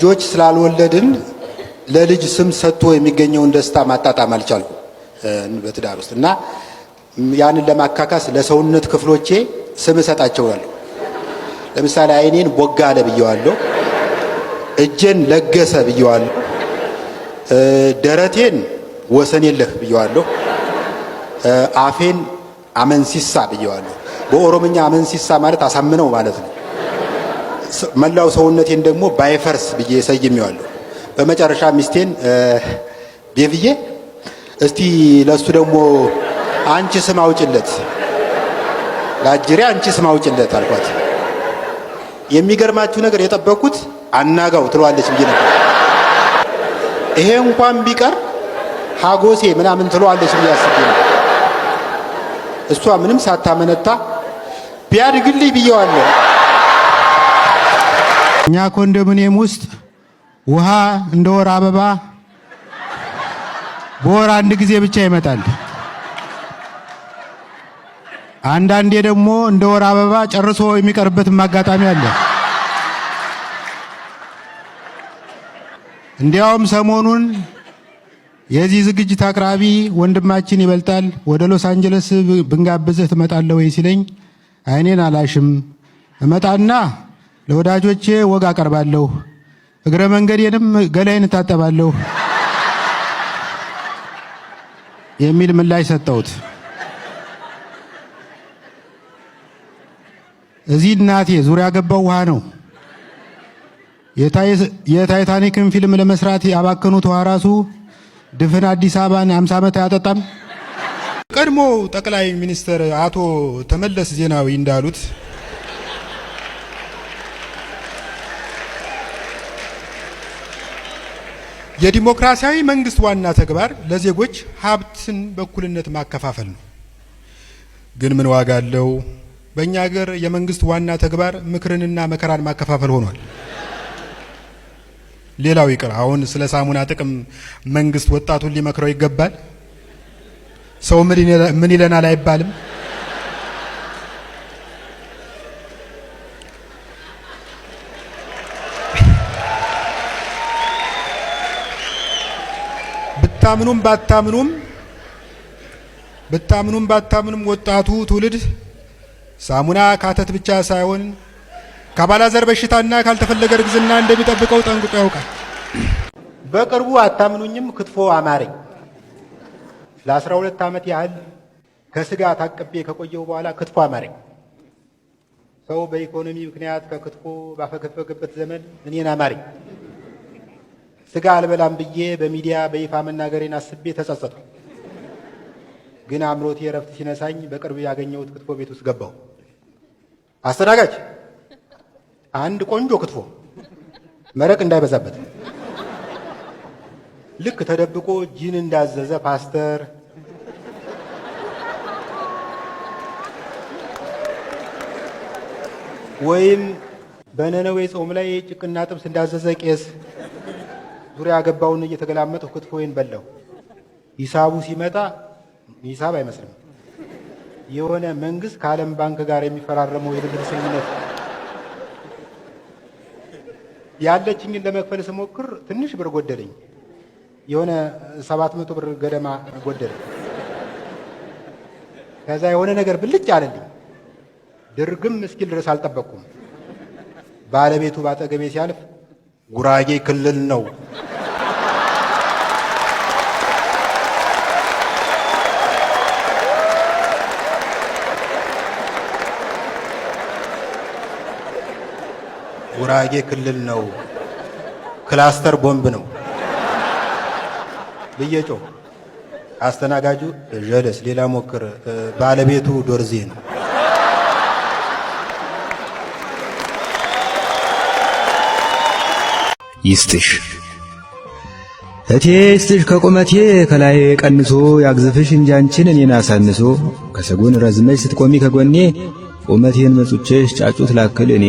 ልጆች ስላልወለድን ለልጅ ስም ሰጥቶ የሚገኘውን ደስታ ማጣጣም አልቻልኩም በትዳር ውስጥ። እና ያንን ለማካካስ ለሰውነት ክፍሎቼ ስም እሰጣቸዋለሁ። ለምሳሌ አይኔን ቦጋለ ብየዋለሁ፣ እጄን ለገሰ ብየዋለሁ፣ ደረቴን ወሰን የለህ ብየዋለሁ፣ አፌን አመንሲሳ ብየዋለሁ። በኦሮምኛ አመንሲሳ ማለት አሳምነው ማለት ነው። መላው ሰውነቴን ደግሞ ባይፈርስ ብዬ ሰይሜዋለሁ። በመጨረሻ ሚስቴን "Baby ዬ፣ እስቲ ለሱ ደግሞ አንቺ ስም አውጭለት፣ ለአጅሬ አንቺ ስም አውጭለት" አልኳት። የሚገርማችሁ ነገር የጠበቅኩት አናጋው ትለዋለች ብዬ ነበር። ይሄ እንኳን ቢቀር ሀጎሴ ምናምን ትለዋለች ብዬ አስቤ ነበር። እሷ ምንም ሳታመነታ ቢያድግልኝ ብየዋለሁ። እኛ ኮንዶሚኒየም ውስጥ ውሃ እንደ ወር አበባ በወር አንድ ጊዜ ብቻ ይመጣል። አንዳንዴ ደግሞ እንደ ወር አበባ ጨርሶ የሚቀርበትም አጋጣሚ አለ። እንዲያውም ሰሞኑን የዚህ ዝግጅት አቅራቢ ወንድማችን ይበልጣል ወደ ሎስ አንጀለስ ብንጋብዝህ ትመጣለህ ወይ ሲለኝ፣ አይኔን አላሽም፣ እመጣና ለወዳጆቼ ወግ አቀርባለሁ፣ እግረ መንገዴንም ገላዬን እታጠባለሁ የሚል ምላሽ ሰጠሁት። እዚህ እናቴ ዙሪያ ገባው ውሃ ነው። የታይታኒክን ፊልም ለመስራት ያባከኑት ውሃ ራሱ ድፍን አዲስ አበባን 50 ዓመት አያጠጣም። ቀድሞ ጠቅላይ ሚኒስትር አቶ ተመለስ ዜናዊ እንዳሉት፣ የዲሞክራሲያዊ መንግስት ዋና ተግባር ለዜጎች ሀብትን በእኩልነት ማከፋፈል ነው። ግን ምን ዋጋ አለው? በእኛ ሀገር የመንግስት ዋና ተግባር ምክርንና መከራን ማከፋፈል ሆኗል። ሌላው ይቅር፣ አሁን ስለ ሳሙና ጥቅም መንግስት ወጣቱን ሊመክረው ይገባል። ሰው ምን ይለናል አይባልም። ብታምኑም ባታምኑም፣ ብታምኑም ባታምኑም ወጣቱ ትውልድ ሳሙና ካተት ብቻ ሳይሆን ከአባላዘር በሽታና ካልተፈለገ እርግዝና እንደሚጠብቀው ጠንቅቆ ያውቃል። በቅርቡ አታምኑኝም፣ ክትፎ አማረኝ። ለ12 ዓመት ያህል ከስጋ ታቅቤ ከቆየሁ በኋላ ክትፎ አማረኝ። ሰው በኢኮኖሚ ምክንያት ከክትፎ ባፈገፈገበት ዘመን እኔን አማረኝ። ስጋ አልበላም ብዬ በሚዲያ በይፋ መናገሬን አስቤ ተጸጸትኩ። ግን አምሮቴ እረፍት ሲነሳኝ በቅርብ ያገኘሁት ክትፎ ቤት ውስጥ ገባሁ። "አስተናጋጅ፣ አንድ ቆንጆ ክትፎ፣ መረቅ እንዳይበዛበት።" ልክ ተደብቆ ጂን እንዳዘዘ ፓስተር ወይም በነነዌ ጾም ላይ ጭቅና ጥብስ እንዳዘዘ ቄስ ዙሪያ ገባውን እየተገላመጥኩ ክትፎዬን በላሁ። ሂሳቡ ሲመጣ ሂሳብ አይመስልም። የሆነ መንግስት ከዓለም ባንክ ጋር የሚፈራረመው የብድር ስምምነት። ያለችኝን ለመክፈል ስሞክር ትንሽ ብር ጎደለኝ። የሆነ 700 ብር ገደማ ጎደለኝ። ከዛ የሆነ ነገር ብልጭ አለልኝ። ድርግም እስኪል ድረስ አልጠበቅኩም። ባለቤቱ ባጠገቤ ሲያልፍ "ጉራጌ ክልል ነው። ጉራጌ ክልል ነው፣ ክላስተር ቦምብ ነው" ብዬ ጮህ። አስተናጋጁ "ጀለስ፣ ሌላ ሞክር፣ ባለቤቱ ዶርዜ ነው።" ይስጥሽ እቴ ይስጥሽ፣ ከቁመቴ ከላይ ቀንሶ ያግዝፍሽ እንጂ አንቺን እኔን አሳንሶ። ከሰጎን ረዝመሽ ስትቆሚ ከጎኔ ቁመቴን መጹቼሽ ጫጩት ላክል እኔ።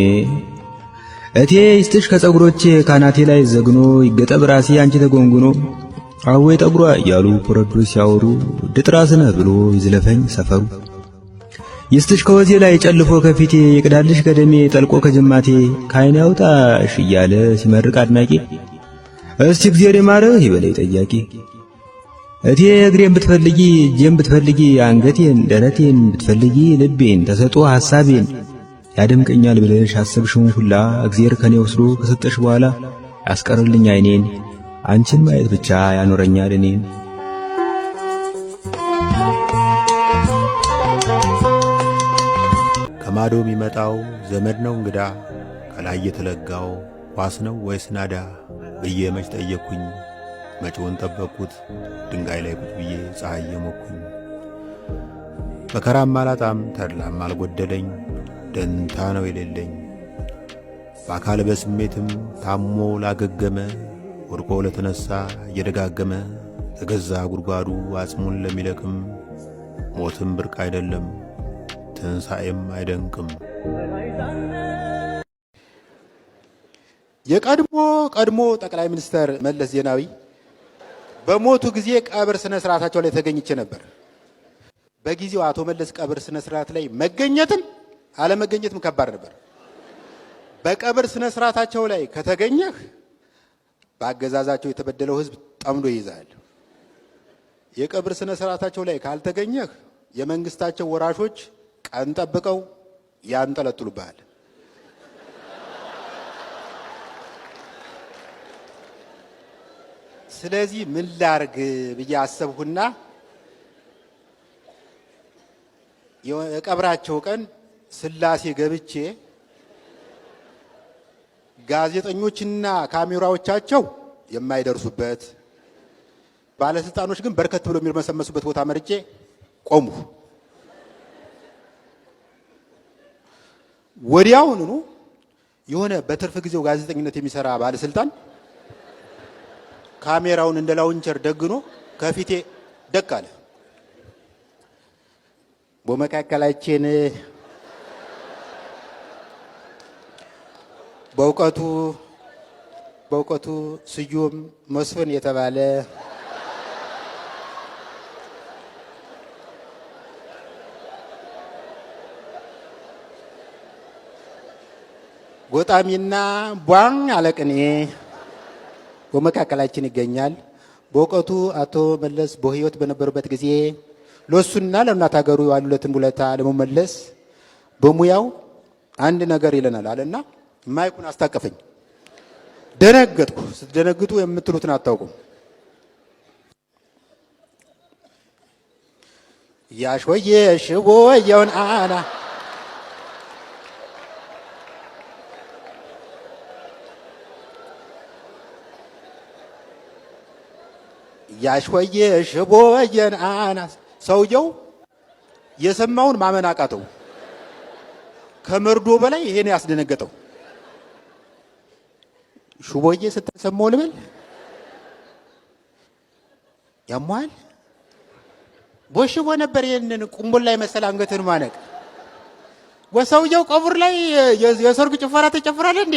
እቴ ይስጥሽ፣ ከፀጉሮቼ ካናቴ ላይ ዘግኖ ይገጠብ ራሴ አንቺ ተጎንጉኖ። አወይ ጠጉሯ እያሉ ኮረዶች ሲያወሩ ድጥ ራስ ነህ ብሎ ይዝለፈኝ ሰፈሩ። ይስጥሽ ከወዜ ላይ ጨልፎ ከፊቴ ይቅዳልሽ ከደሜ ጠልቆ ከጅማቴ ከዓይኔ ያውጣሽ እያለ ሲመርቅ አድናቂ እስቲ እግዚአብሔር ይማርህ ይበለኝ ጠያቂ። እቴ እግሬን ብትፈልጊ እጄን ብትፈልጊ አንገቴን ደረቴን ብትፈልጊ ልቤን ተሰጦ ሐሳቤን ያደምቀኛል ብለሽ አሰብሽውን ሁላ እግዚአብሔር ከኔ ወስዶ ከሰጠሽ በኋላ ያስቀርልኝ ዓይኔን አንቺን ማየት ብቻ ያኖረኛል እኔን። ከማዶ የሚመጣው ዘመድ ነው እንግዳ፣ ከላይ የተለጋው ኳስ ነው ወይስ ናዳ ብዬ መች ጠየቅኩኝ። መጪውን ጠበቅኩት ድንጋይ ላይ ቁጭ ብዬ ፀሐይ የሞቅኩኝ። መከራም አላጣም ተድላም አልጎደለኝ፣ ደንታ ነው የሌለኝ። በአካል በስሜትም ታሞ ላገገመ፣ ወድቆ ለተነሳ እየደጋገመ፣ ለገዛ ጉድጓዱ አጽሙን ለሚለቅም፣ ሞትም ብርቅ አይደለም ትንሣኤም አይደንቅም። የቀድሞ ቀድሞ ጠቅላይ ሚኒስተር መለስ ዜናዊ በሞቱ ጊዜ ቀብር ስነ ስርዓታቸው ላይ ተገኝቼ ነበር። በጊዜው አቶ መለስ ቀብር ስነ ስርዓት ላይ መገኘትም አለመገኘትም ከባድ ነበር። በቀብር ስነ ስርዓታቸው ላይ ከተገኘህ በአገዛዛቸው የተበደለው ሕዝብ ጠምዶ ይይዛል። የቀብር ስነ ስርዓታቸው ላይ ካልተገኘህ የመንግስታቸው ወራሾች ቀን ጠብቀው ያንጠለጥሉብሃል። ስለዚህ ምን ላርግ ብዬ አሰብሁና የቀብራቸው ቀን ስላሴ ገብቼ ጋዜጠኞችና ካሜራዎቻቸው የማይደርሱበት ባለስልጣኖች ግን በርከት ብሎ የሚርመሰመሱበት ቦታ መርጬ ቆሙ። ወዲያውኑ የሆነ በትርፍ ጊዜው ጋዜጠኝነት የሚሰራ ባለስልጣን ካሜራውን እንደ launcher ደግኖ ከፊቴ ደቅ አለ። በመካከላችን በእውቀቱ በእውቀቱ ስዩም መስፍን የተባለ ጎጣሚና ቧን አለቅኔ በመካከላችን ይገኛል። በእውቀቱ አቶ መለስ በሕይወት በነበሩበት ጊዜ ለእሱና ለእናት ሀገሩ የዋሉለትን ውለታ ለመመለስ በሙያው አንድ ነገር ይለናል አለና ማይኩን አስታቀፈኝ። ደነገጥኩ። ስትደነግጡ የምትሉትን አታውቁም። ያሾየ ሽቦየውን አና ያሾየ ሽቦየን አና። ሰውየው የሰማውን ማመን አቃተው። ከመርዶ በላይ ይሄን ያስደነገጠው። ሽቦዬ ስትል ሰማሁ ልበል? ያሟል ቦሽቦ ነበር። ይሄንን ቁምቡላ የመሰለ አንገትን ማነቅ። ወሰውየው ቀቡር ላይ የሰርግ ጭፈራ ተጨፍራል እንዴ?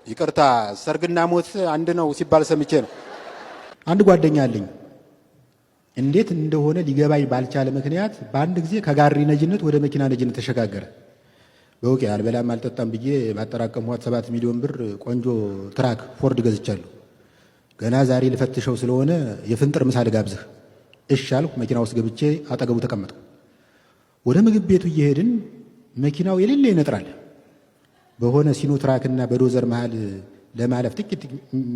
ይቅርታ ሰርግና ሞት አንድ ነው ሲባል ሰምቼ ነው። አንድ ጓደኛ አለኝ። እንዴት እንደሆነ ሊገባኝ ባልቻለ ምክንያት በአንድ ጊዜ ከጋሪ ነጅነት ወደ መኪና ነጅነት ተሸጋገረ። በውቄ አልበላም አልጠጣም ብዬ ባጠራቀምኳት 7 ሚሊዮን ብር ቆንጆ truck ፎርድ ገዝቻለሁ። ገና ዛሬ ልፈትሸው ስለሆነ የፍንጥር ምሳ ልጋብዝህ። እሺ አልኩ። መኪና ውስጥ ገብቼ አጠገቡ ተቀመጥኩ። ወደ ምግብ ቤቱ እየሄድን መኪናው የሌለ ይነጥራል። በሆነ ሲኖ ትራክና በዶዘር መሃል ለማለፍ ጥቂት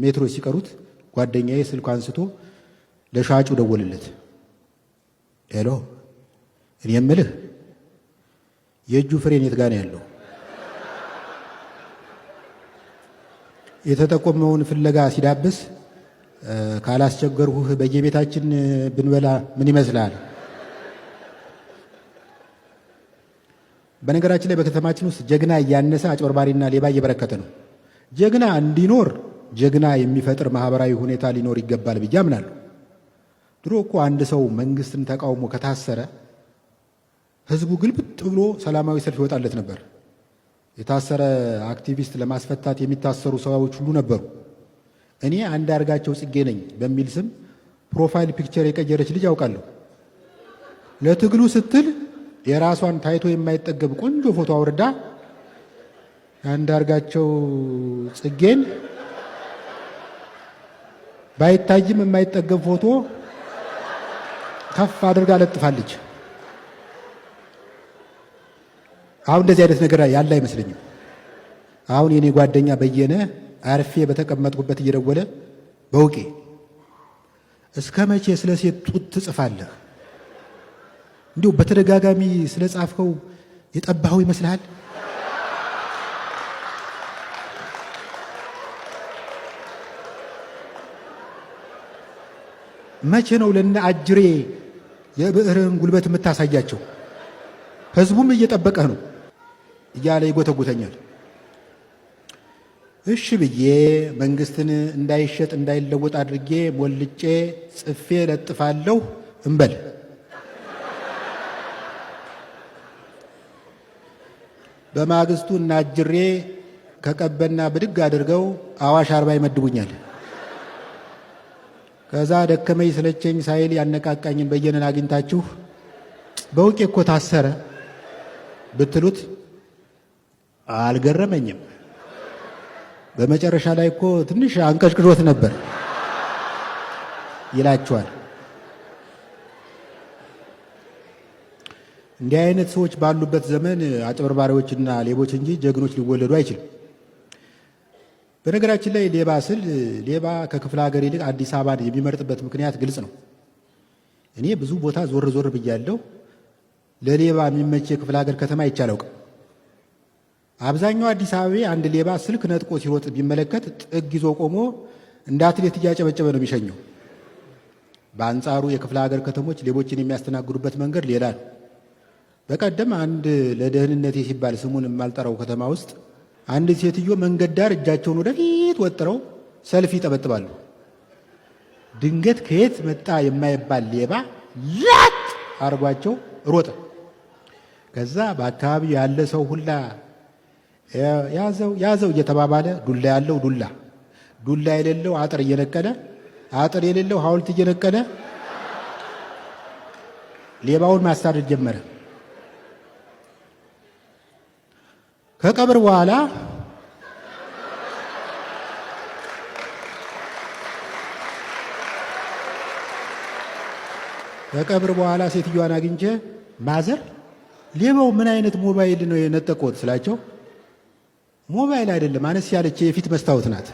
ሜትሮች ሲቀሩት ጓደኛዬ ስልኩ አንስቶ ለሻጩ ደወለለት። Hello፣ እኔ የምልህ የእጁ ፍሬን የት ጋር ነው ያለው? የተጠቆመውን ፍለጋ ሲዳብስ ካላስቸገርሁህ በየቤታችን ብንበላ ምን ይመስላል? በነገራችን ላይ በከተማችን ውስጥ ጀግና እያነሰ አጭበርባሪና ሌባ እየበረከተ ነው። ጀግና እንዲኖር ጀግና የሚፈጥር ማህበራዊ ሁኔታ ሊኖር ይገባል ብዬ አምናለሁ። ድሮ እኮ አንድ ሰው መንግስትን ተቃውሞ ከታሰረ ህዝቡ ግልብጥ ብሎ ሰላማዊ ሰልፍ ይወጣለት ነበር። የታሰረ አክቲቪስት ለማስፈታት የሚታሰሩ ሰዎች ሁሉ ነበሩ። እኔ አንዳርጋቸው ጽጌ ነኝ በሚል ስም profile picture የቀየረች ልጅ አውቃለሁ። ለትግሉ ስትል የራሷን ታይቶ የማይጠገብ ቆንጆ ፎቶ አውርዳ የአንዳርጋቸው ጽጌን ባይታይም የማይጠገብ ፎቶ ከፍ አድርጋ ለጥፋለች። አሁን እንደዚህ አይነት ነገር ያለ አይመስለኝም። አሁን የኔ ጓደኛ በየነ አርፌ በተቀመጥኩበት እየደወለ በውቄ እስከ መቼ ስለ ሴት ጡት ትጽፋለህ? እንዲሁ በተደጋጋሚ ስለ ጻፍከው የጠባኸው ይመስልሃል? መቼ ነው ለነ አጅሬ የብዕርህን ጉልበት የምታሳያቸው? ህዝቡም እየጠበቀህ ነው እያለ ይጎተጉተኛል። እሺ ብዬ መንግስትን እንዳይሸጥ እንዳይለወጥ አድርጌ ሞልጬ ጽፌ ለጥፋለሁ እንበል። በማግስቱ እነ አጅሬ ከቀበና ብድግ አድርገው አዋሽ 40 ይመድቡኛል። ከዛ ደከመኝ ስለቸኝ ሳይል ያነቃቃኝን በየነን አግኝታችሁ በውቄ እኮ ታሰረ ብትሉት አልገረመኝም። በመጨረሻ ላይ እኮ ትንሽ አንቀጭቅጮት ነበር ይላችኋል። እንዲህ አይነት ሰዎች ባሉበት ዘመን አጭበርባሪዎችና ሌቦች እንጂ ጀግኖች ሊወለዱ አይችልም። በነገራችን ላይ ሌባ ስል ሌባ ከክፍለ ሀገር ይልቅ አዲስ አበባን የሚመርጥበት ምክንያት ግልጽ ነው። እኔ ብዙ ቦታ ዞር ዞር ብያለሁ። ለሌባ የሚመች የክፍለ ሀገር ከተማ አይቼ አላውቅም። አብዛኛው አዲስ አበቤ አንድ ሌባ ስልክ ነጥቆ ሲሮጥ ቢመለከት ጥግ ይዞ ቆሞ እንደ አትሌት እያጨበጨበ ነው የሚሸኘው። በአንጻሩ የክፍለ ሀገር ከተሞች ሌቦችን የሚያስተናግዱበት መንገድ ሌላ ነው። በቀደም አንድ ለደህንነቴ ሲባል ስሙን የማልጠራው ከተማ ውስጥ አንድ ሴትዮ መንገድ ዳር እጃቸውን ወደፊት ወጥረው ሰልፍ ይጠበጥባሉ። ድንገት ከየት መጣ የማይባል ሌባ ላጥ አድርጓቸው ሮጠ። ከዛ በአካባቢው ያለ ሰው ሁላ ያዘው ያዘው እየተባባለ ዱላ ያለው ዱላ፣ ዱላ የሌለው አጥር እየነቀለ፣ አጥር የሌለው ሐውልት እየነቀለ ሌባውን ማሳደድ ጀመረ። ከቀብር በኋላ ሴትዮዋን አግኝቼ ማዘር ሌባው ምን አይነት ሞባይል ነው የነጠቆት ስላቸው፣ ሞባይል አይደለም አነስ ያለች የፊት መስታወት ናት።